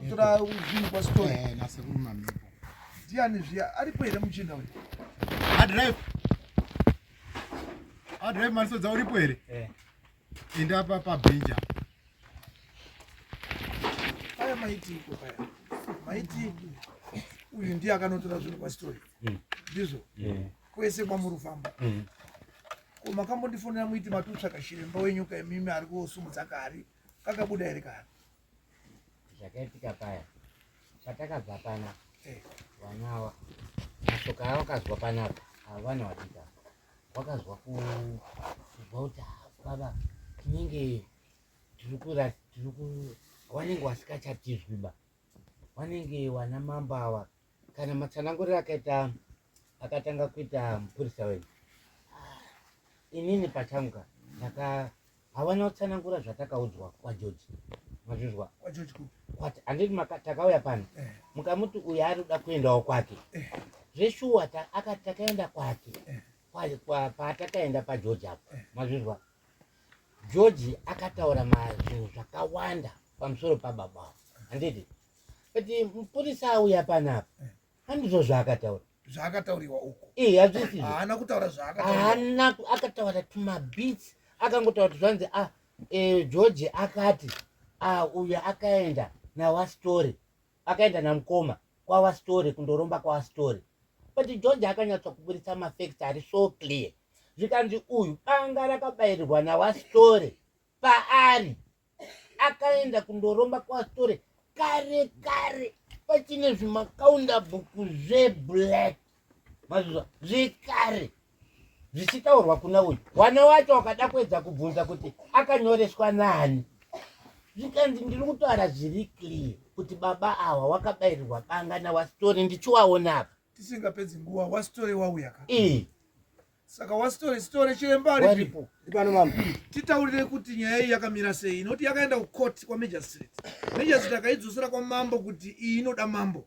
Kutora zvinhu kwasitore. Eh, nasekuru Mamhepo. Ndiani zviya aripo here muchinda uyu? Adrive. Adrive Mandisodza uripo here? Eh. Enda pa pabhenji apo. Paya maiti iko paya. Maiti uyu ndiye akanotora zvinhu kwasitore. Ndizvo. Kwese kwamuri kufamba. Ko makambondifonera muiti matotsvaka chiremba wenyuka imimi ari kosumudza kari. Kakabuda here kari? Zvakaitika paya patakabva pana Eh. vana ava mashoko awakazwa panapa havana wadika wakazwa kubva kuti "Ah, baba tinenge tiri kura tiri ku wanenge wasikachatizwi ba wanenge wana mambo awa kana matsananguriro akaita akatanga kuita mupurisa wenyu Ah, inini pachangu ka ndaka Havana kutsanangura zvatakaudzwa kwaGeorge. Mazvizwa? KwaGeorge kupi? Kwati handiti takauya pano. Eh. Mukamuti uyu ari kuda kuendawo kwake. Eh. Zveshuwa ta, akati takaenda kwake. Eh. Kwa, kwa, patakaenda paGeorge apo. Eh. Mazvizwa? George akataura mazvinhu zvakawanda pamusoro pababa avo. Handiti? But mupurisa auya panapa. Eh. Handizvo zvaakataura. Zvaakatauriwa uko. Eh, hazvisizvo. Haana kutaura zvaakataura. Haana akataura tumabits akangotaura kuti zvanzi ah, eh, George akati ah, uyu akaenda naWasitore akaenda namukoma kwaWasitore kundoromba kwaWasitore but George akanyatsa kuburitsa mafacts ari so clear zvikanzi uyu banga rakabayirirwa naWasitore paari akaenda kundoromba kwasitore kare kare pachine zvimakaunda bhuku zveblack mazvizwa zvekare zvichitaurwa kuna uyu wana wacho wakada kuedza kubvunza kuti akanyoreswa nani zvikanzi ndiri kutaura zviri clear kuti baba awa wakabairirwa banga nawasitori ndichiwaona apa Tisingapedzi nguva wasitore wauya ka. Ii. Saka wasitore sitore chiremba aripi? Waripo. Ndipano mama. Titaurire kuti nyaya iyi yakamira sei inoti yakaenda kucourt kwamagistrate. Magistrate akaidzosera kwamambo kuti iyi inoda mambo.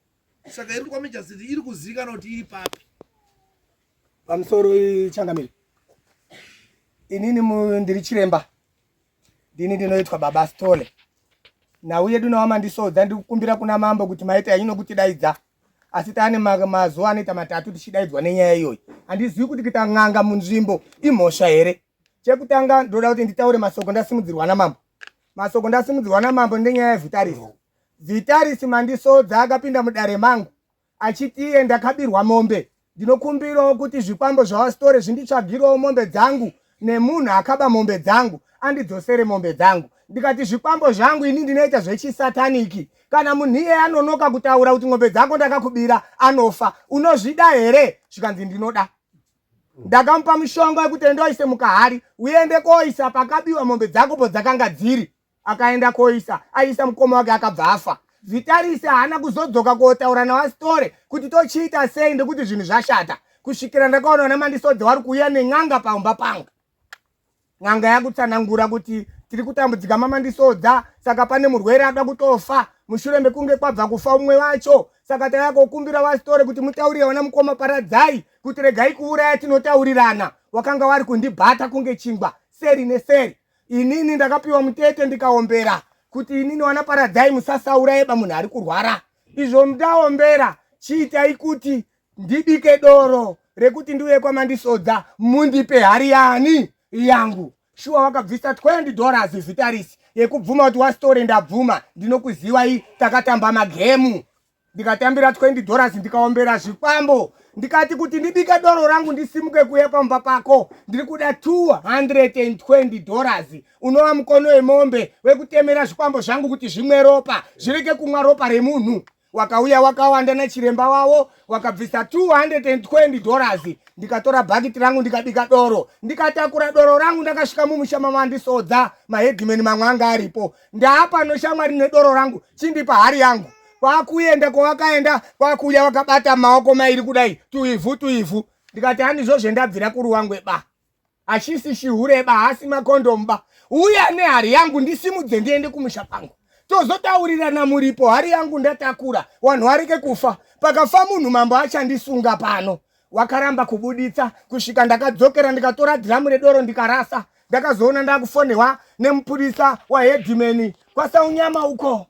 Saka iri kwamagistrate iri kuzivikanwa kuti iri papi. Pamusoro changamire. Inini ndiri chiremba. Ndini ndinoitwa baba Stole. Nhau yedu nawamandisodza ndikukumbira kuna mambo kuti maita yenyu nokutidaidza. Asi taane mazuva anoita matatu tichidaidzwa nenyaya iyoyi. Handizivi kuti kuita n'anga munzvimbo imhosva here. Chekutanga ndoda kuti nditaure masoko ndasimudzirwa namambo. Masoko ndasimudzirwa namambo ndenyaya yeVhitaris. Vhitaris Mandisodza akapinda mudare mangu achiti iye ndakabirwa mombe ndinokumbirawo kuti zvikwambo zvawasitore zvinditsvagirewo mombe dzangu nemunhu akaba mombe dzangu andidzosere mombe dzangu ndikati zvikwambo zvangu ini ndinoita zvechisataniki kana munhu iye anonoka kutaura kuti mombe dzako ndakakubira anofa unozvida here zvikanzi ndinoda ndakamupa mushonga wekuti enda uise mukahari uende koisa pakabiwa mombe dzako podzakanga dziri akaenda koisa aisa mukoma wake akabva afa Vitarise haana kuzodzoka kotaura naVaSitore kuti tochiita sei ndekuti zvinhu zvashata kusvikira ndakaona vana Mandisodza wari kuuya nen'anga pamba pangu. N'anga yakutsanangura kuti tiri kutambudzika maMandisodza saka pane murwere ada kutofa mushure mekunge kwabva kufa umwe wacho saka taya kokumbira VaSitore kuti mutaurire vana mukoma Paradzai kuti regai kuuraya tinotaurirana wakanga wari kundibhata kunge chingwa seri neseri Inini ndakapiwa mutete ndikaombera kuti inini wana Paradzai musasauraye ba munhu ari kurwara. Izvo ndaombera chiitai kuti ndibike doro rekuti ndiuye kwaMandisodza mundipe hari yani yangu. Shuwa wakabvisa 20 dollars Vitaris yekubvuma kuti wasitore ndabvuma ndinokuziwai takatamba magemu. Ndikatambira 20 dollars ndikaombera zvikwambo ndikati kuti ndibike doro rangu ndisimuke kuuya pamba pako ndiri kuda 220 dollars unova mukono wemombe wekutemera zvikwambo zvangu kuti zvimwe ropa zvireke kumwa ropa remunhu. Wakauya wakawanda nachiremba wavo wakabvisa 220 dollars ndikatora bhakiti rangu ndikabika doro ndikatakura doro rangu ndakasvika mumusha mamandisodza mahedhimeni mamwe anga aripo ndaapano shamwari nedoro rangu chindipa hari yangu kwakuenda kwavakaenda kwakuuya vakabata maoko mairi kudai tuivhu tuivhu ndikati handizvo zvendabvira kuruwangwe ba hachisi chihure ba hasi makondomu ba uya nehari yangu ndisimudze ndiende kumusha kwangu tozotaurirana muripo hari yangu ndatakura wanhu wareke kufa pakafa munhu mambo achandisunga pano wakaramba kubuditsa kusvika ndakadzokera ndikatora dhiramu redoro ndikarasa ndakazoona ndakufonewa nemupurisa wahedhimeni kwasaunyama uko.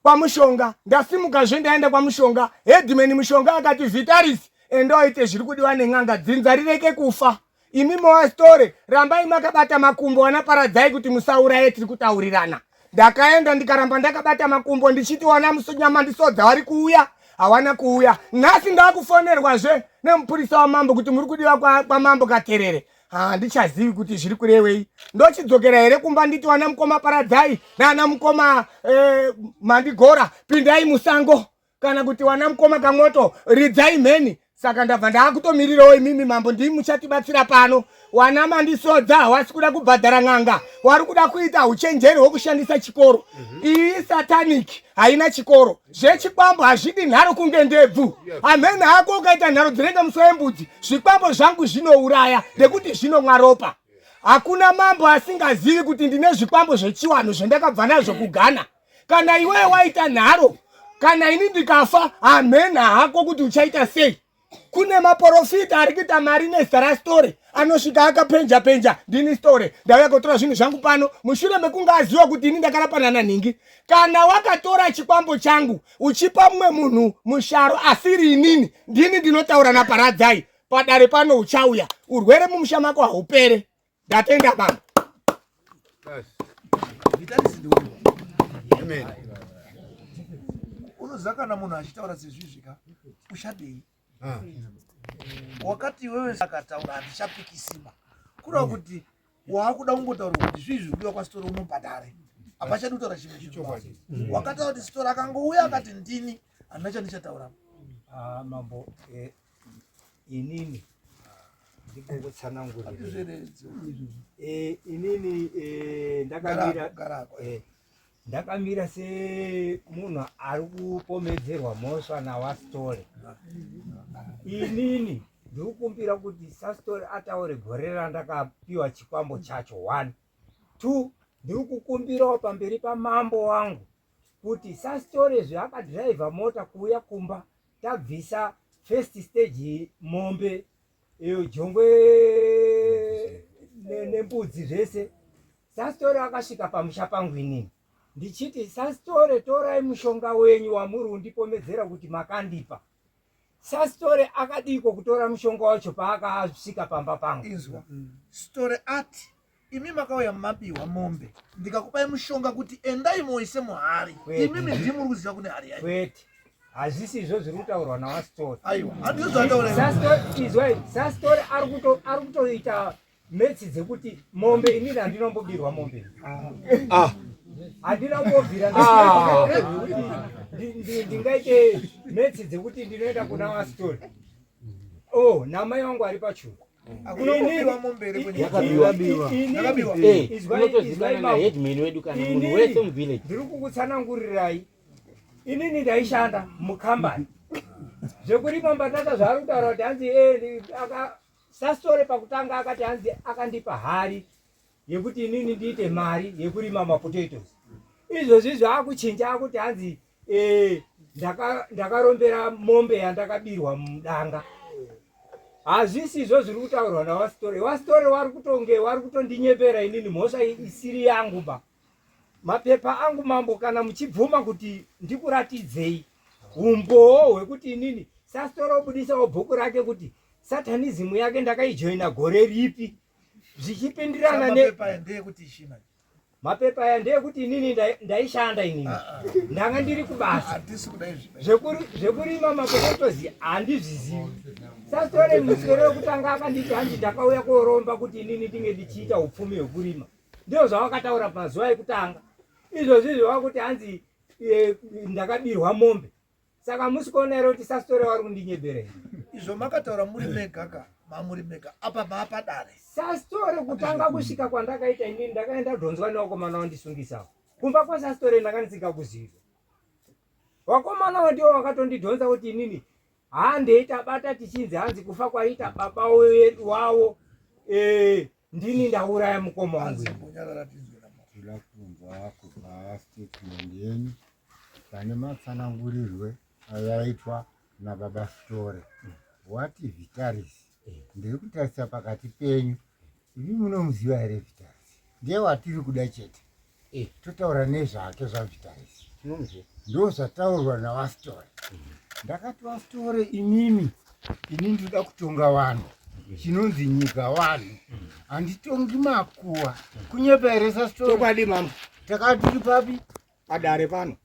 Kwamushonga ndasimukazve ndaenda kwamushonga headman mushonga akati vitaris enda waite zviri kudiwa nen'anga dzinza rireke kufa imi mowastore rambai makabata makumbo wana paradzai kuti musauraye tiri kutaurirana ndakaenda ndikaramba ndakabata makumbo ndichiti wana nyama ndisodza wari kuuya hawana kuuya nhasi ndakufonerwazve nemupurisa wamambo kuti muri kudiwa kwamambo kwa katerere handichazivi kuti zviri kurevei ndochidzokera here kumba nditi wana mukoma paradzai nana mukoma eh, mandigora pindai musango kana kuti wana mukoma kamwoto ridzai mheni saka ndabva ndaakutomirirawo imimi mambo ndimi muchatibatsira pano wana mandisodza hawasi kuda kubhadhara n'anga wari kuda kuita uchenjeri hwokushandisa chikoro mhm. iyi satanic haina chikoro zvechikwambo hazvidi nharo kunge ndebvu hamene hako ukaita nharo dzinenge musoro wembudzi zvikwambo zvangu zvinouraya nekuti zvinomwa ropa hakuna mambo asingazivi kuti ndine zvikwambo zvechiwanhu zvendakabva nazvo kughana kana iwewe waita nharo kana ini ndikafa hamhena hako kuti uchaita sei kune maporofita ari kuita mari nezita rastore anosvika akapenja penja ndini store ndauya kotora zvinhu zvangu pano mushure mekunge aziva kuti ini ndakarapana nanhingi kana wakatora chikwambo changu uchipa mumwe munhu musharo asiri inini ndini ndinotaura naparadzai padare pano uchauya urwere mumusha mako haupere ndatenda baba unoziva kana munhu achitaura sezvizvi ka uchadei ah. wakati iwewe akataura handichapikisiba kureva mm. kuti waakuda kungotaura kuti zvii zviri kudiwa kwasitori unobhadhare hapachadi kutaura chimwe chinhu mm. wakataura kuti sitori akangouya akati ndini handina chandichataura ah, mambo eh, inini ndikungotsanangurira eh, inini eh, ndakamira eh, ndakamira semunhu ari kupomedzerwa mhosva nawastore inini ndikukumbira kuti sastore ataure gore randakapiwa chikwambo chacho one two ndiri kukumbirawo pamberi pamambo wangu kuti sastore zvaakadhiraivha mota kuuya kumba tabvisa first stage mombe iyo jongwe nembudzi zvese sastore akasvika pamusha pangu inini ndichiti sastore torai mushonga wenyu wamuri undipomedzera kuti makandipa sastore akadiiko kutora mushonga wacho paakasvika pamba pangu inzwa store ati imi makauya mabiwa mombe ndikakupai mushonga kuti endai moise muhari imimi ndimi muri kuziva kune hari yacho kwete hazvisi izvo zviri kutaurwa nawastori aiwa handizvo zvataura izwai sastori ari kutoita metsi dzekuti mombe inini handinombobirwa mombe ah. handina kumbobvira ah. ndingaite metsi dzekuti ndinoenda kuna wastori oh namai vangu ari pachuru Ndiri kukutsanangurirai inini ndaishanda mukambani zvekurima mbatata zvaari kutaura kuti hanzi eh, sasore pakutanga akati hanzi akandipa hari yekuti inini ndiite mari yekurima mapotatoes izvozvi zvaakuchinja akuti hanzi eh, ndakarombera mombe yandakabirwa mudanga hazvisi izvo zviri kutaurwa nawasitore wasitore wari kutonge wari kutondinyepera inini mhosva isiri yangu ba mapepa angu mambo kana muchibvuma kuti ndikuratidzei umbowo hwekuti inini sasitore obudisawo bhuku rake kuti satanism yake ndakaijoina gore ripi zvichipindirana ne mapepa aya ndeyekuti inini ndaishanda inini ah, ah. ndanga ndiri kubasa zvekurima mapotatozi handizvizivi sasitore muswero wekutanga akanditi hanzi ndakauya koromba kuti inini ndinge ndichiita upfumi hwekurima ndizvo zvawakataura mazuva ekutanga izvozvi zvawakuti hanzi eh, ndakabirwa mombe Saka musi kuona here kuti sasitore wari kundinyebera here? Izvo makataura muri mega ka mamuri mega apa maapadare. Sasitore kutanga kusvika kwandakaita inini ndakaenda dhonzwa nevakomana wandisungisawo. Kumba kwasasitore ndanga ndisingakuzivi. Vakomana ndivo vakatondidhonza kuti inini handei tabata tichinzi hanzi kufa kwaita baba wavo eh, ndini ndauraya mukoma wangu. Tinoda kunzwa kubva statement yenyu pane matsanangurirwe ayaitwa nababa Sitore. Wati Vitaris, ndiri kutarisa pakati penyu, imi munomuziva here Vitaris? Ndiye watiri kuda chete, eh. totaura nezvake zvaVitaris. Tinomuziva. Ndozvataurwa naVaSitore. Ndakati VaSitore, imimi, ini ndinoda kutonga vanhu, chinonzi nyika vanhu, handitongi makuva. Kunyepa here saSitore? Chokwadi mambo. Takati tiri papi? Padare pano.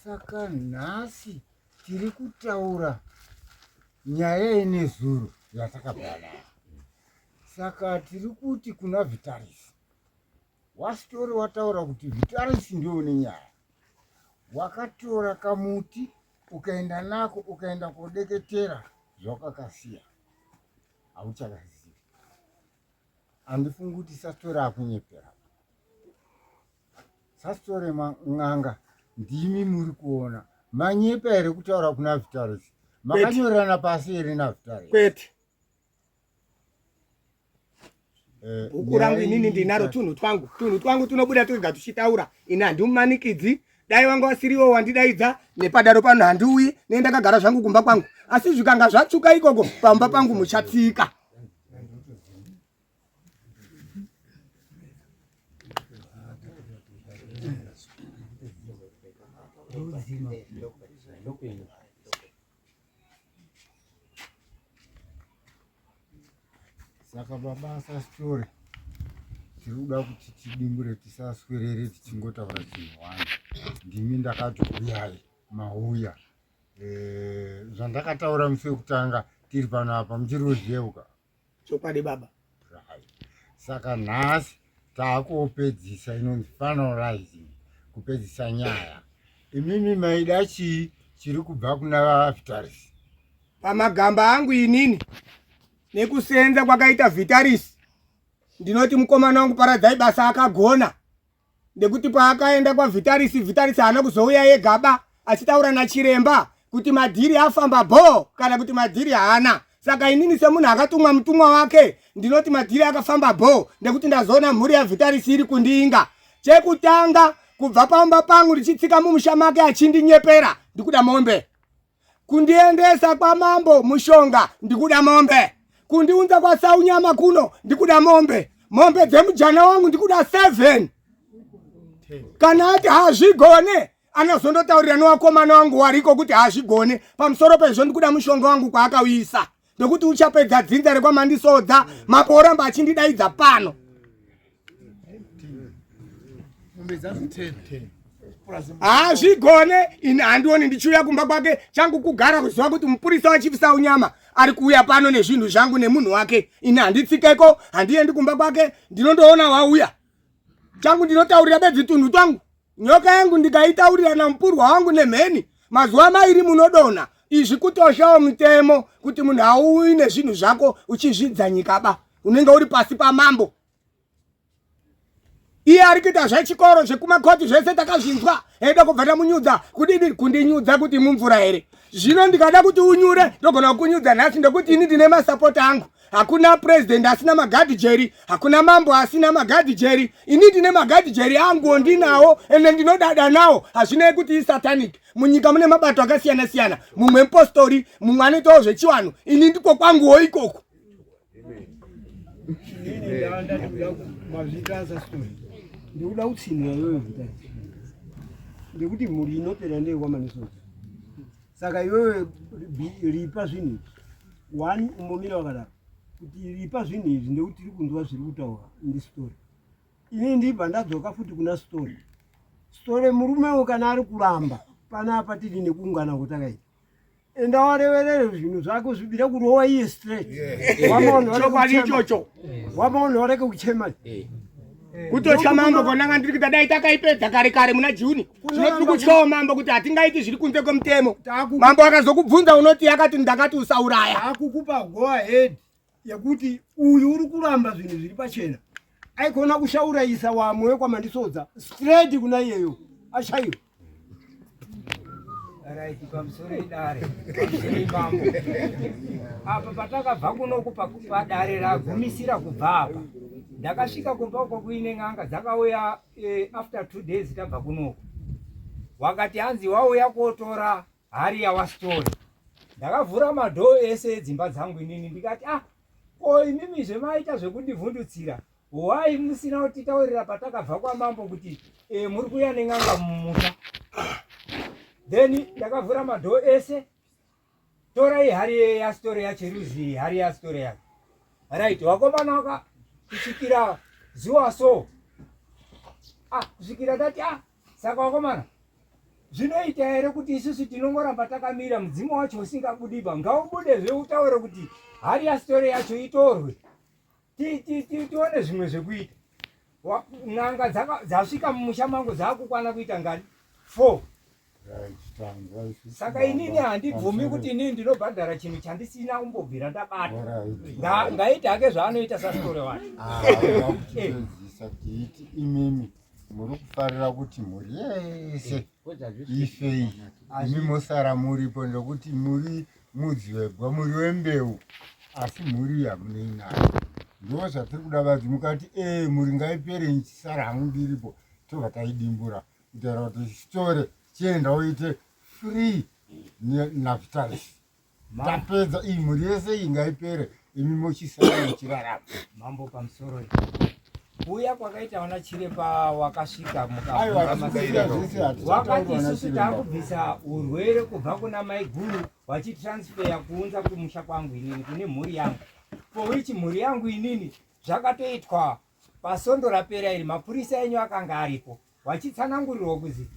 Saka nhasi tiri kutaura nyaya yenezuro yatakabva nayo. Saka tiri kuti kuna Vitaris, Wasitori wataura kuti Vitaris ndiwe une nyaya. Wakatora kamuti ukaenda nako ukaenda kodeketera zvawakakasiya hauchakazivi. Handifungi kuti Sasitori akunyepera. Sasitori n'anga ndimi muri kuona manyepa here kutaura kuna Vitaris? Makanyorerana pasi here naVitaris? Kwete. Bhuku rangu inini ndinaro, tunhu twangu, tunhu twangu tunobuda twega tuchitaura. Ini handimumanikidzi. Dai wanga wasiriwo wandidaidza nepadaro pano handiuyi, nei ndakagara zvangu kumba kwangu. Asi zvikanga zvatsvuka ikoko pamba pangu muchatsika. Saka baba asasitore, tiri kuda kuti tidimbure tisaswerere tichingotaura chinhu wani. Ndimi ndakati huyai, mauya. Eh, zvandakataura musi wekutanga tiri pano apa muchiri kuzviyeuka? Chokwadi baba. Right. Saka nhasi taakupedzisa inonzi finalizing, kupedzisa nyaya. Imimi maida chii chiri kubva kuna Vitaris? Pamagamba angu inini nekusenza kwakaita Vitaris, ndinoti mukomana wangu Paradzai basa akagona, ndekuti paakaenda kwaVitarisi, Vitarisi haana kuzouya yegaba achitaura nachiremba kuti madhiri afamba bho kana kuti madhiri haana. Saka inini semunhu akatumwa mutumwa wake ndinoti madhiri akafamba bho, ndekuti ndazoona mhuri yaVitarisi iri kundiinga. Chekutanga, kubva pamba pangu ndichitsika mumusha make achindinyepera, ndikuda mombe. Kundiendesa kwamambo Mushonga, ndikuda mombe. Kundiunza kwaSaunyama kuno, ndikuda mombe. Mombe dzemujana wangu ndikuda 7. Kana ati hazvigone, anozondotaurira newakomana wangu wariko kuti hazvigone. Pamusoro pezvo ndikuda mushonga wangu kwaakauisa, ndokuti uchapedza dzinza rekwaMandisodza. Mambo oramba achindidaidza pano. Hazvigone, ini handioni ndichiuya kumba kwake. Changu kugara kuziva kuti mupurisa waChief Saunyama ari kuuya pano nezvinhu zvangu nemunhu wake. Ini handitsikeko, handiendi kumba kwake, ndinondoona wauya. Changu ndinotaurira bedzi tunhu twangu. Nyoka yangu ndikaitaurira namupurwa wangu nemheni mazuva mairi munodonha. Izvi kutoshawo mutemo kuti munhu hauuyi nezvinhu zvako uchizvidza nyika ba, unenge uri pasi pamambo. Iye ari kuita zvechikoro zvekumakoti zvese takazvinzwa, eida kubva tamunyudza kudidi kundinyudza kuti mumvura here? Zvino ndikada kuti unyure ndogona kukunyudza nhasi, ndokuti ini ndine masapota angu. Hakuna president asina magadhijeri, hakuna mambo asina magadhijeri. Ini ndine magadhijeri angu ndinawo, ende ndinodada nawo. Hazvinei kuti isatanic. Munyika mune mabato akasiyana siyana, mumwe mupostori, mumwe anoitawo zvechivanhu. Ini ndiko kwanguwo ikoko. Ndikuda kutsinhira iwewe Vitali, ndekuti mhuri inopera ndeyekwaManisodza. Saka iwewe ripa zvinhu izvi one, umbomira wakadaro kuti ripa zvinhu izvi, ndekuti tiri kunzwa zviri kutaura ndiStory. Ini ndibva ndadzoka futi kuna Story. Story murumewo kana ari kuramba panapa tiri nekuungana kwatakaita, enda wareverere zvinhu zvako zvibira kurowa iye straight. Chokwadi ichocho. Wamaona wareke kuchema. Kutotya mambo konanga ndiri kuita, dai takaipedza kare kare muna Juni. Zvino tiri kutyawo mambo kuti hatingaiti zviri kunze kwemutemo. Mambo akazokubvunza unoti akati ndakati usauraya. Akukupa go ahead yekuti uyu uri kuramba zvinhu zviri pachena, aikona kushaurayisa wamwe wekwaMandisodza straight kuna iyeyo ashaiwa. Right, pamusoro idare, pamusoro mambo. Apa patakabva kunoku padare ragumisira kubva apa, ndakasvika kumba uko kuine n'anga dzakauya after 2 days tabva kunoku. Wakati hanzi wauya kotora hari yawaStory. Ndakavhura madhoo ese edzimba dzangu inini, ndikati ah, ko imimi zvemaita zvekundivhundutsira, why musina kutitaurira patakabva kwamambo kuti muri kuuya nen'anga mumusha? Then ndakavhura madhoo ese, torai hari yasitore yacheruzi, hari yasitore yake. Right, wakomana waka kusvikira zuva so. Ah, kusvikira ndati ah, saka wakomana zvinoita here kuti isusu tinongoramba takamira mudzimu wacho usingabudiba ngaubude zve utaure kuti hari yasitore yacho itorwe tione zvimwe zvekuita. N'anga dzasvika mumusha mangu dzakukwana kuita ngani? 4. Saka inini handibvumi kuti inini ndinobhadhara chinhu chandisina kumbobvira ndabata. Ngaite hake zvaanoita sasitore wacho. Ah, tiiti imimi muri kufarira kuti mhuri yese ifei imi mosara muripo ndokuti muri mudzi wegwa muri wembeu asi mhuri hamunei nayo ndo zvatiri kuda vadzi mukati ee mhuri ngaipere ichisara hangu ndiripo tobva taidimbura kutaura kuti sitore chienda uite free navitalis tapedza iyi mhuri yese iyi ngaipere imi mochisara muchirarama. Mambo pamusoro kuuya kwakaita vana chiremba wakasvika wakati isusu takubvisa urwere kubva kuna maiguru vachitransfeya kuunza kumusha kwangu inini kune mhuri yangu for which mhuri yangu inini zvakatoitwa pasondo rapera iri mapurisa enyu akanga aripo vachitsanangurirwa kuzi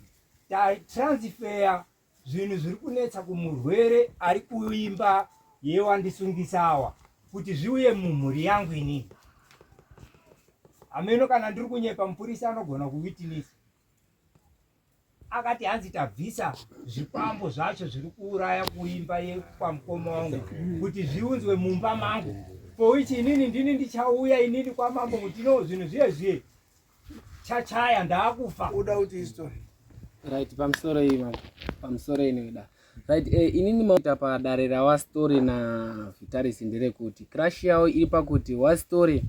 tatransfeya Zvinhu zviri kunetsa kumurwere ari kuimba yewandisungisa awa kuti zviuye mumhuri yangu inini. Hameno kana ndiri kunyepa mupurisa anogona kuwitinisa. Akati hanzi tabvisa zvikwambo zvacho zviri kuuraya kuimba yekwamukoma wangu kuti zviunzwe mumba mangu. For which inini ndini ndichauya inini kwamambo kuti no zvinhu zviye zviye chachaya ndaakufa uda kuti history right pamusoro iyi mambo pamusoro inoida right eh, inini maita padare rawastori navitaris nderekuti crash yawo iri pakuti wastori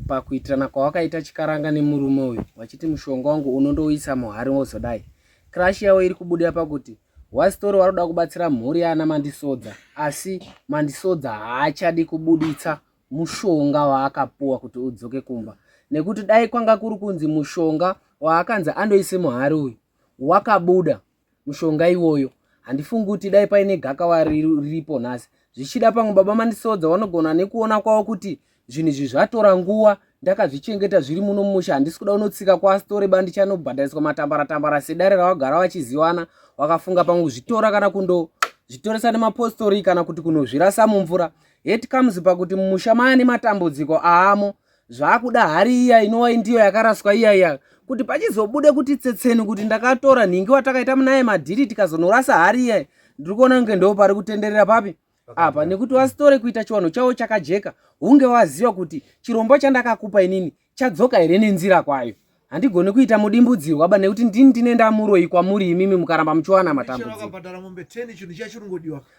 pakuitirana kwawakaita chikaranga nemurume uyu wachiti mushonga wangu unondouisa muhari wozodai crash yawo iri kubudira pakuti wastori waroda kubatsira mhuri yaana mandisodza asi mandisodza haachadi kubuditsa mushonga waakapuwa kuti udzoke kumba nekuti dai kwanga kuri kunzi mushonga waakanzi andoise muhari uyu wakabuda mushonga iwoyo handifungi kuti dai paine gakava riripo nhasi zvichida pamwe baba mandisodza vanogona nekuona kwavo kuti zvinhu izvi zvatora nguva ndakazvichengeta zviri muno mumusha handisi kuda unotsika kwasitore ba ndichanobhadhariswa matambara tambara sedare ravagara vachiziwana wakafunga pamwe kuzvitora kana kundo zvitoresa nemapostori kana kuti kunozvirasa mumvura Hate comes pakuti mumusha maane matambudziko aamo zvakuda hari iya inova ndiyo yakaraswa iya iya kuti pachizobude kuti tsetseni kuti ndakatora nhingi watakaita munaye madhiri tikazonorasa hari iya ndiri kuona kunge ndo pari kutenderera papi apa nekuti wasitore kuita chiwanhu chawo chakajeka hunge waziva kuti chirombo chandakakupa inini chadzoka here nenzira kwayo handigoni kuita mudimbudzirwa ba nekuti ndini ndine ndamuroyi kwamuri imimi mukaramba muchiwana matambudziko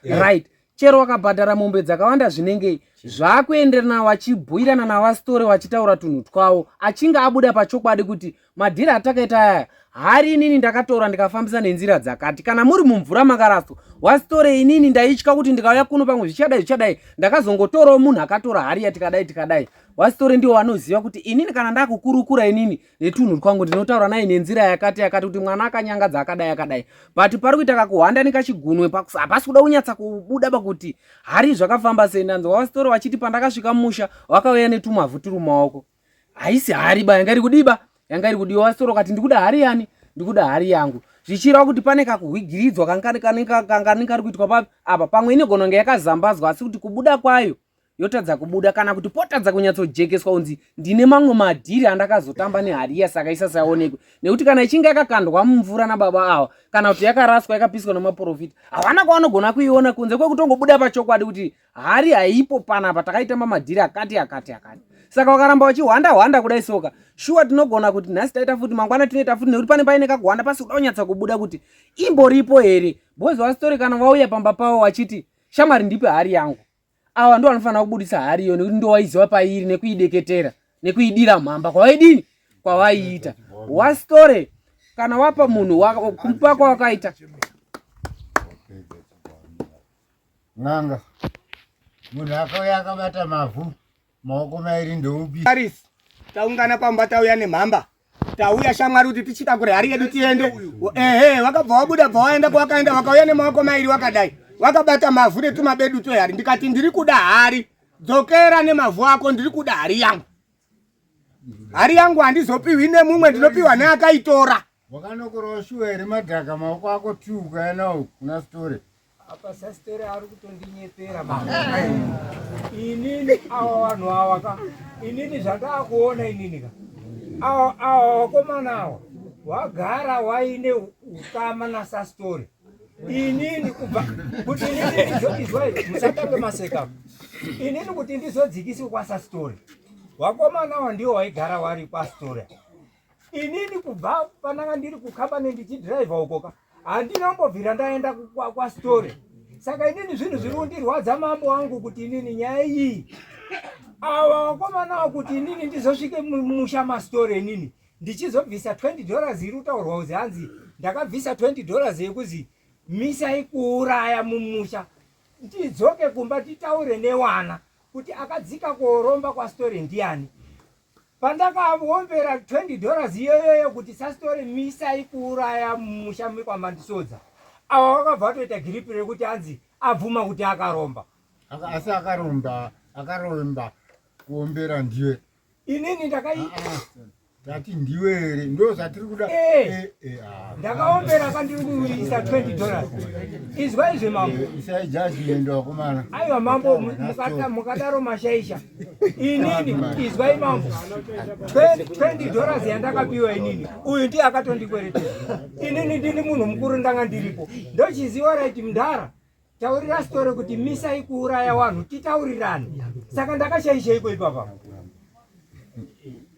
right chero wakabhadhara mombe dzakawanda zvinengei zvakuenderana wachibhuirana navasitore wachitaura tunhu twawo achinge abuda pachokwadi kuti madhiri atakaita aya hari inini ndakatora ndikafambisa nenzira dzakati kana muri mumvura makaraswa wasitore inini ndaitya kuti ndikauya kuno pamwe zvichadai zvichadai ndakazongotorawo munhu akatora hari yatikadai tikadai wasitore ndiwo vanoziva kuti inini kana ndakukurukura inini netunhu twangu ndinotaura naye nenzira yakati yakati kuti mwana akanyangadza akadai akadai but pari kuita kakuhwanda nekachigunwe hapasi kuda kunyatsa kubuda pakuti hari zvakafamba sei ndanzwa vasitori vachiti pandakasvika mumusha vakauya netumavhu turi mumaoko haisi hari ba yanga iri kudiba yanga iri kudiwa vasitori vakati ndikuda hari yani ndikuda hari yangu zvichireva kuti pane kakuhwigiridzwa kangani kari kuitwa papi apa pamwe inogona kunge yakazambadzwa asi kuti kubuda kwayo yotadza kubuda kana kuti potadza kunyatsojekeswa kunzi ndine mamwe madhiri andakazotamba nehariya saka isasaonekwe nekuti kana ichinge yakakandwa mumvura nababa ava kana kuti yakaraswa yakapiswa nemaprofita havana kwavanogona kuiona kunze kwekutongobuda pachokwadi kuti hari haipo panapa takaitamba madhiri akati akati akati saka wakaramba wachihwanda hwanda kudai soka shuwa tinogona kuti nhasi taita futi mangwana tinoita futi nekuti pane paine kakuhwanda pasi kuda kunyatsa kubuda kuti imboripo here boys vasitori kana vauya pamba pavo vachiti shamwari ndipe hari yangu awa ndo vanofanira kubudisa hari iyo nekuti ndowaiziva pairi nekuideketera nekuidira mhamba kwawaidini kwawaiita wastore kana wapa munhu kumupa kwawakaita n'anga munhu akauya akabata mavhu maoko mairi ndoupi Paris taungana pamba tauya nemhamba. Tauya shamwari kuti tichitakure hari yedu tiende. Ehe, vakabva wabuda bva waenda kwawakaenda, wakauya nemaoko mairi wakadai, wakabata mavhu netumabedu twehari. Ndikati ndiri kuda hari, dzokera nemavhu ako, ndiri kuda hari yangu. Hari yangu handizopiwi nemumwe, ndinopiwa neakaitora. Wakanokorawo shuwa here madhaka maoko ako tu ukaya nawo kuna story. Apa sasitore ari kutondinyepera mama. Inini awa vanhu awa ka. Inini zvandakuona inini ka. Awa awa vakomana awa wagara waine ukama nasasitore. Inini kubva kuti inini ndizoizwa musatambe maseka. Inini kuti ndizodzikiswe kwasasitore. Wakomana awa ndiwo waigara wari kwasitore. Inini kubva pananga ndiri kukambani ndichidhiraivha uko ka handina kumbobvira ndaenda kwasitore saka inini zvinhu zviri kundirwadza mambo wangu kuti inini nyaya iyi ava vakomana ava kuti inini ndizosvike mumusha masitore inini ndichizobvisa 20 dollars iri kutaurwa kuzi hanzi ndakabvisa 20 dollars yekuzi misai kuuraya mumusha ndidzoke kumba titaure newana kuti akadzika kuoromba kwasitore ndiyani Pandakaombera 20 dollars iyoyoyo kuti sasitori misai kuuraya mumusha mekwaMandisodza, ava vakabva vatoita giripi rekuti anzi abvuma kuti akaromba. Asi akaromba, akaromba kuombera ndiwe. Inini ndakai ah, ah. Tati ndiwe here ndo zvatiri kuda. Eh, eh, eh ah. Ndakaombera kandiri kuisa 20 dollars. Izwa izvi mambo. Eh, isai judgment wakomana. Aiwa mambo mukadaro mashaisha. Inini izwai mambo. 20 dollars yandakapiwa inini. Uyu ndiye akatondikweretesa. Inini ndini munhu mukuru ndanga ndiripo. Ndochiziwa right mndara. Taurira story kuti misai kuuraya wanhu titaurirane. Saka ndakashaisheiko ipapa?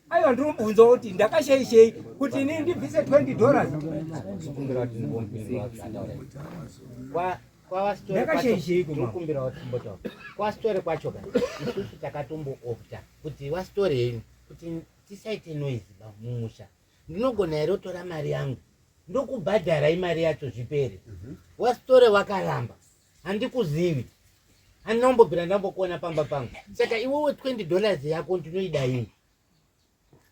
Aiwa ndinobvunza kuti ndakashaishei kuti inini ndibvise 20 dollars. Ndakashaisheiko kwasitore kwacho ka isusu takatomboopta kuti wasitore henyu kuti tisaite noise mumusha ndinogona here kutora mari yangu ndokubhadharai mari yacho zvipere mhm. wasitore wakaramba handikuzivi handina kumbobvira ndambokuona pamba pangu saka iwewe 20 dollars yako ndinoida ini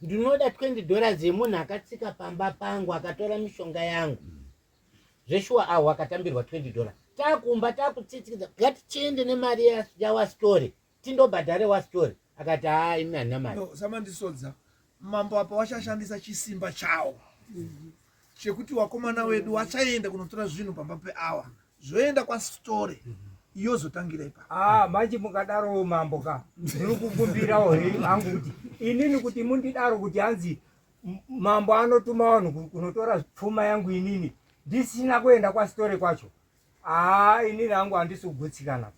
ndinoda 20 dollars yemunhu akatsika pamba pangu akatora mishonga yangu zveshuwa awo akatambirwa 20 dollars takumba takutsitsikidza ngatichiende nemari yawasitore tindobhadhare wasitore akati haa ini handina mari no, samandisodza mambo apa wachashandisa chisimba chawo chekuti wakomana wedu wachaenda kunotora zvinhu pamba peawa zvoenda kwasitore yozotangira ipa ah manje mukadaro mambo ka ndiri kukumbirawo hangu kuti inini kuti mundidaro kuti hanzi mambo anotuma vanhu kunotora pfuma yangu inini ndisina kuenda kwasitore kwacho haa inini hangu handisi kugutsikana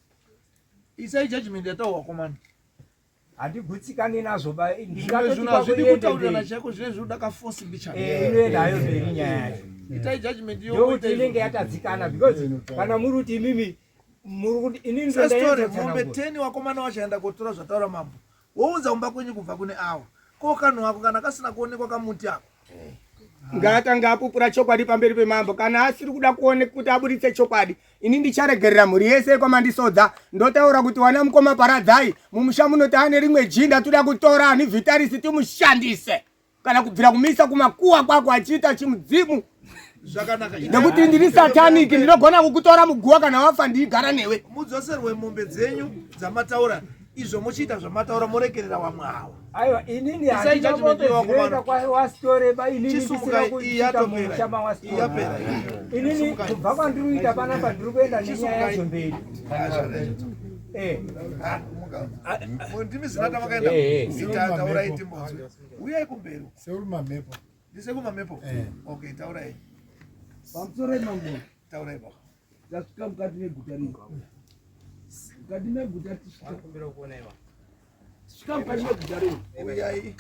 isai judgment yatawo wakomana handigutsikani nazvo ba ndingatozvidi kutaurirana chaiko zvine zvinoda kafosi mbichana eh, inoenda hayo mberi nyaya yacho itai judgment yokuti inenge yatadzikana because kana muri kuti imimi muri kuti inini story mombe 10 wakomana wachaenda kotora zvataura mambo wounza kumba kwenyu kubva kune awa ko kanhu ako kana kasina kuonekwa kamuti ako ngaatanga apupura chokwadi pamberi pemambo kana asiri kuda kuone kuti aburitse chokwadi ini ndicharegerera mhuri yese yekwamandisodza ndotaura kuti wana mukoma paradzai mumusha muno taane rimwe jinda toda kutora ani vhitarisi timushandise kana kubvira kumisa kumakuwa kwako achiita chimudzimu zvakanaka nekuti ndiri sataniki ndinogona kukutora muguwa kana wafa ndiigara newe mudzoserwe mombe dzenyu dzamataura izvo muchiita zvamataura morekerera wamwe awa aiwa inini handina mombe dzinoenda kwawasitoreba inini ndisina kuita musha mawasitoreba inini kubva kwandiri kuita panapa ndiri kuenda nenyaya yacho mberi eh. ndimi zina tamakaenda taurai timbonzwe uyai kumberi seurumamhepo ndisekumamhepo okay taurai pamusoro imambo taurai baba Tasvika mukati meguta rino. Mukati meguta tisvika. Svika mukati meguta rino. Uyai.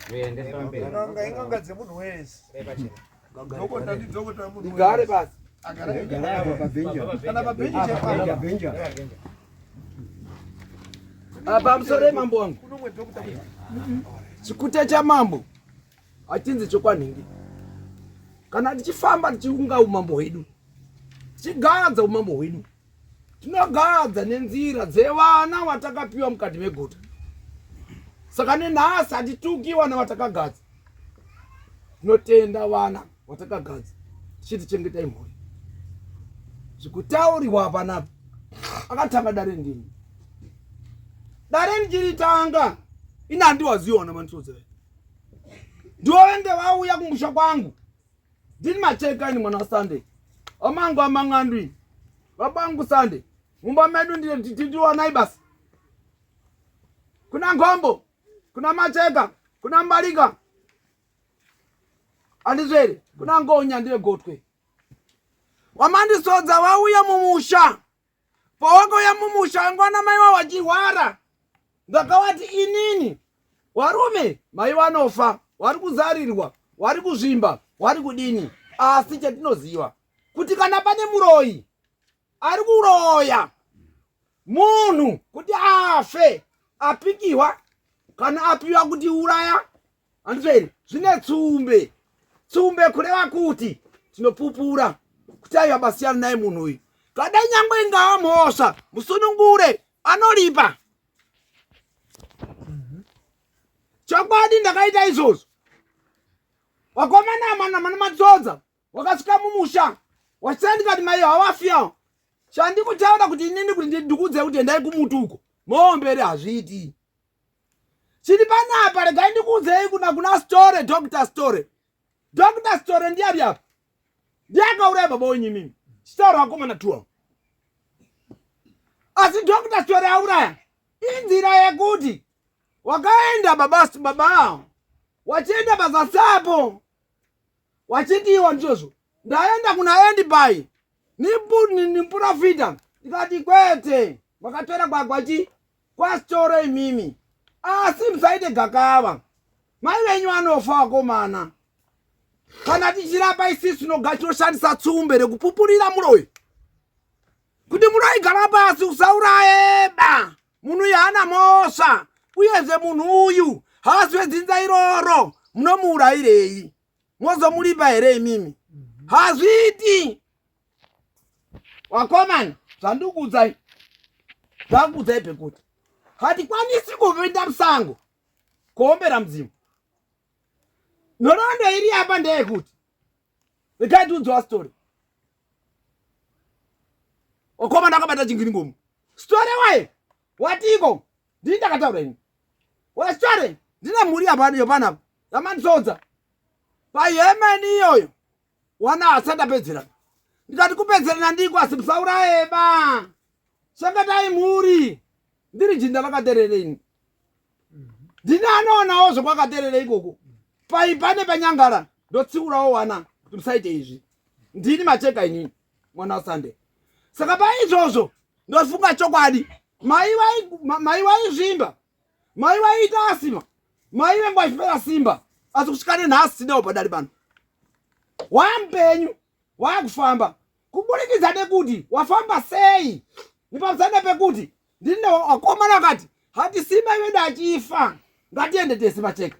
N'anga ing'anga dzemunhu wese. Dhokota ndidhokota wemunhu wese. Ndigare basi. Agara pabhenja. Kana pabhenji chaipo. Pabhenja. Pamusoro yemambo wangu. Kunomwe dhokota. Chikuta chamambo hachinzi chokwanhingi. Kana tichifamba tichiunga umambo hwedu. Tichigadza umambo hwedu tinogadza nenzira dzevana watakapiwa mukati meguta. Saka nenhasi hatituki vana watakagadza. Tinotenda vana watakagadza tichiti chengetai mhuri. Zvikutauriwa panapa akatanga dare ndini. Dare ndichiritanga ini handiwaziona mandisodza. Ndiwo venge vauya kumusha kwangu. Ndini macheka ini mwana waSunday. Amangu amang'andu Babangu Sunday. Mumba medu ndiwanai basi. Kuna Ngombo, kuna Macheka, kuna Mbalika. Andizvere, kuna Ngonya ndiye gotwe. Wamandisodza wauya mumusha. Pawakauya mumusha wangwana mai wavo wachirwara. Ndakawati inini warume mai wanofa, wari kuzarirwa, wari kuzvimba, wari kudini. Asi chatinoziva kuti kana pane muroyi ari kuroya munhu kuti afe apikiwa kana apiwa kuti uraya handizvo here zvine tsumbe tsumbe kureva kuti tinopupura kuti aiwa basiyana naye munhu uyu kada nyangwe ingava mhosva musunungure anoripa chokwadi ndakaita izvozvo wakomana mana mana madzodza wakasvika mumusha wachisa ndikati mai havafi awo chandikutaura kuti inini kuti ndikudze kuti endai kumuti uko moombere hazviiti chiri panapa regai ndikuudzei kuna kuna store dr store dr store ndiye ari apa ndiye akauraya baba wenyu imimi chitaura vakomana tuwa asi dr store auraya inzira yekuti wakaenda baba baba wachienda pazasi apo wachitiwa ndizvozvo ndaenda kuna endibai niprofita ndikati kwete makatora kwagwachi kwasitoro imimi asi musaite gakava mai venyu vanofa vakomana kana tichirapa isisu tinoshandisa tsumbe rekupupurira muroyi kuti muroyi gara pasi usauraye ba munhu uyu haana mhosva uyezve munhu uyu haasi wedzinza iroro munomuurayirei mozomulipa here imimi hazviiti wakomana zvandikuudzai zvakuudzai pekuti hatikwanisi kupinda musango kuombera mudzimu nhoroondo iri apa ndeyekuti regai tiudzwa story wakomana akabata chingiringomu story waye watiko ndini ndakataura ini wastore ndine mhuri yapanapa yamandisodza pahemeni iyoyo wana asati apedzerana ndikati kupedzerana ndiko asi musauraye ba chengetai mhuri ndiri jinda rakaterere ini ndini anoonawo zvekwakaterere ikoko pai pane panyangara ndotsiurawo wana kuti musaite izvi ndini macheka inini mwana wasunday saka paizvozvo ndofunga chokwadi mai waizvimba mai waiita asima mai vengu vachipera simba asi kusvika nenhasi tinewo padari pano wamupenyu wakufamba kuburikidza nekuti wafamba sei nepamusana pekuti ndine wakomana akati hati simba vedu achifa ngatiende tese pacheka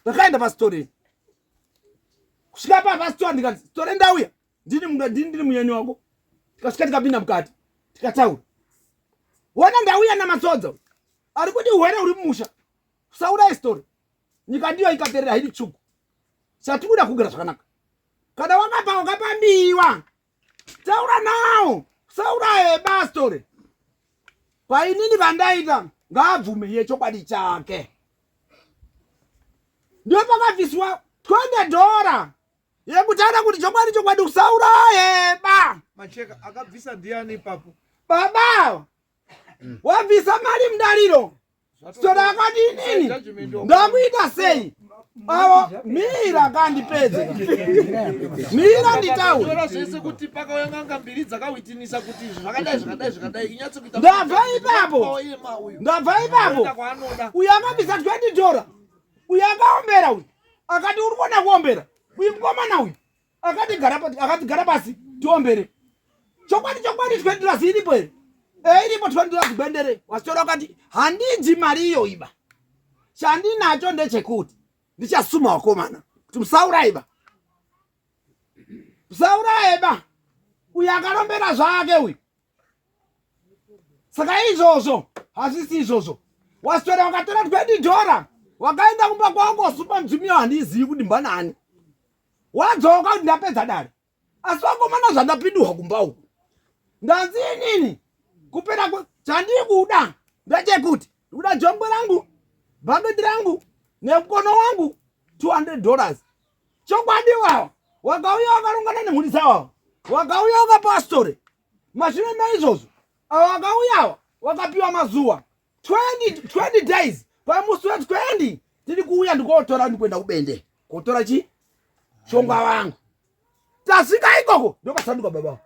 ndakaenda pasitori kusvika pa pasitori ndikati sitore ndauya ndini ndini ndiri muyeni wako tikasvika tikapinda mukati tikataura wona ndauya namasodza ari kuti hwere uri mumusha usaurai story nyika ndiyo ikaterera haidi tsvuku chatikuda kugara zvakanaka kana wakapa wakapambiwa taura nawo usauraye bastori painini vandaita ngaabvume iye chokwadi chake ndiyo pakabviswa 20 dhora yekutaura kuti chokwadi chokwadi usauraye ba macheka akabvisa ndiani ipapo baba wabvisa mari mudariro stora akati inini ndakuita sei avo mira kandipedze mira nditaure zvese kuti pakauya n'anga mbiri dzakawitinisa kuti izvi zvakadai zvakadai zvakadai inyatso kuita ndabva ipapo ndabva ipapo uyo akabvisa 20 dora uyo akaombera uyu akati uri kuona kuombera uyu mukomana uyu akati gara akati gara pasi tiombere chokwadi chokwadi 20 dollars iripo here eh iripo 20 dollars gwendere wasitora akati handidyi mari iyo iba chandinacho ndechekuti ndichasuma wakomana kuti musauraiba musauraiba uyu akarombera zvake uyu saka izvozvo hazvisi izvozvo waswera wakatora 20 dhora wakaenda kumba kwako wasupa mudzimu iyo handizivi kuti mbanani. Wadzoka kuti ndapedza dare. Asi vakomana zvandapindurwa kumba uku. Ndanzi inini kupera chandiri kuda ndechekuti ndikuda jongwe rangu, bhaketi rangu nemukono wangu 200 dollars. Chokwadi wawa wakauya wakarongana nemhuri dzawawa wakauya wakapastori mashure maizvozvo awa wakauya awa wakapiwa mazuva 20, 20 days pamusi we 20 tiri kuuya ndikotora ndikuenda kubende kotora chi shongwa vangu tasvika ikoko ndopasanduka baba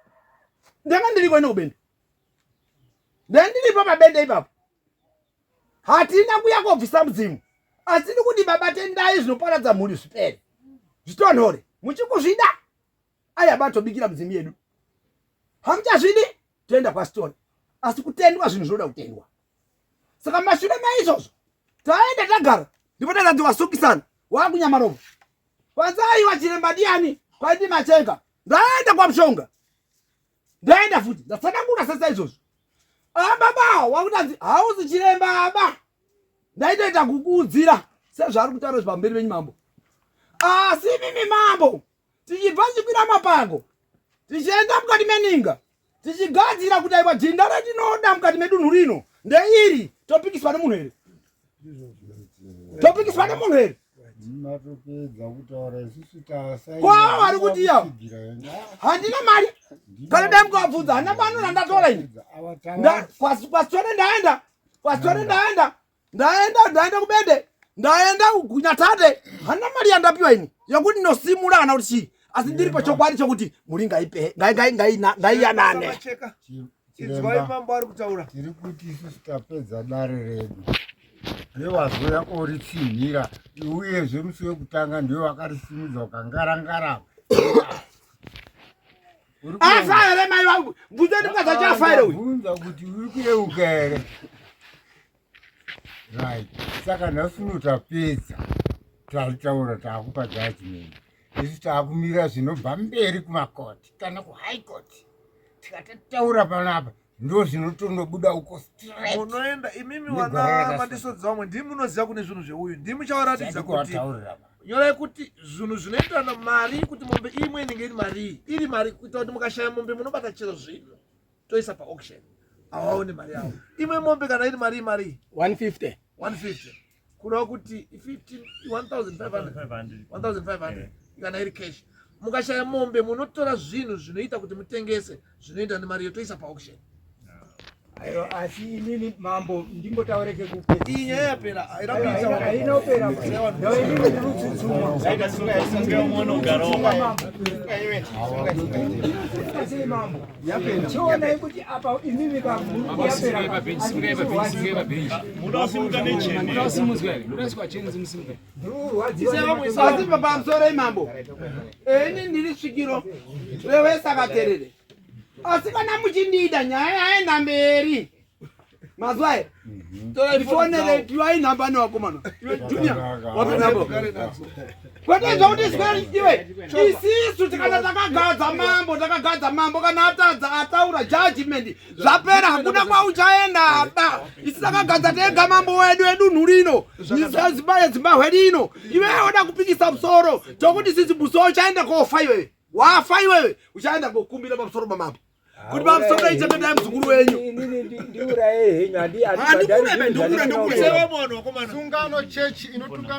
ndanga ndiriko ine kubende ndendiripo pabende ipapo hatina kuya kobvisa mudzimu asi tiri kuti baba tendai zvinoparadza mhuri zvipere zvitonhore muchikuzvida aya batobikira mudzimu yedu hamuchazvidi toenda kwasitori asi kutendwa zvinhu zvinoda kutendwa saka mashure maizvozvo taenda tagara ndipo tatanzi wasukisana wakunyamarova kwanzi aiwa chiremba ndiani kwaindi machenga ndaenda kwamushonga ndaenda futi ndasanangura sesa izvozvo ababa wakutanzi hauzi chiremba aba ndaitoita kukuudzira sezvaari kutaura zvipamberi venyu mambo asi mimi mambo tichibva tichikwira mapango tichienda mukati meninga tichigadzira kuti aiwa jinda ratinoda mukati medunhu rino ndeiri topikiswa nemunhu here topikiswa nemunhu here matopedza kutaura isusu tasai kwavo vari kuti iya handina mari kana dai mukavabvunza handina mari randatora ini kwasitore ndaenda kwasitore ndaenda ndaenda ndaenda kubende ndaenda kunyatate handina mari yandapiwa ini yekuti ndinosimura kana kuti chii asi ndiri pachokwadi chokuti mhuri ngaiyanane Inzwai mambo ari kutaura. Tiri kuti isusu tapedza dare redu. Ndewazoya oritsinhira uyezve musi wekutanga ndiwe wakarisimudza ukangarangara. Afa here mai vangu? Bvunzeni mukadzi acho afa here uyu? Bvunza kuti uri kuyeuka here? Right. Saka nhasi uno tapedza. Taitaura takupa judgment. Isu takumira zvinobva mberi kumakoti kana kuhigh court. Tikatataura panapa ndo zvinotondobuda uko straight. Munoenda imimi wana mandisodza vamwe ndimi munoziva kune zvinhu zveuyu ndimi muchavaratidza kuti nyorai kuti zvinhu zvinoenderana mari kuti mombe imwe inenge iri marii iri mari kuita kuti mukashaya mombe munobata chero zvinhu toisa paauction awaone mari yavo imwe mombe kana iri mari imari 150 150 kureva kuti 1500 1500 kana iri cash mukashaya mombe munotora zvinhu zvinoita kuti mutengese zvinoenda nemari iyo toisa paauction Aiwa, asi inini mambo ndimbotaure kekupedza. Iyi nyaya yapera, haina kupera. Ndau inini ndiri kutsutsumwa. Sei mambo? Chionai kuti apa imimi ka muri yapera. Asi pamusoro imambo. Ini ndiri svikiro rewesakaterere. Asi kana muchindida nyaya yaenda mberi. Mazuva aya. Ndifonere piwai nhamba nevakomana. Iwe Junior, wapi nhamba? Kwete zvakuti square iwe. Isisu tikana takagadza mambo, takagadza mambo kana atadza ataura judgment. Zvapera hakuna kwauchaenda ba. Isu takagadza tega mambo wedu edunhu rino. Zimbabwe rino. Iwe woda kupikisa musoro. Tokuti sisi musoro uchaenda kofa iwewe. Wafa iwewe uchaenda kokumbira pamusoro pamambo. Kuti pamusoro ichengetai muzukuru wenyu. Ndiuraye henyu handikure ndikure ndikure. Sungano chechi inotungamira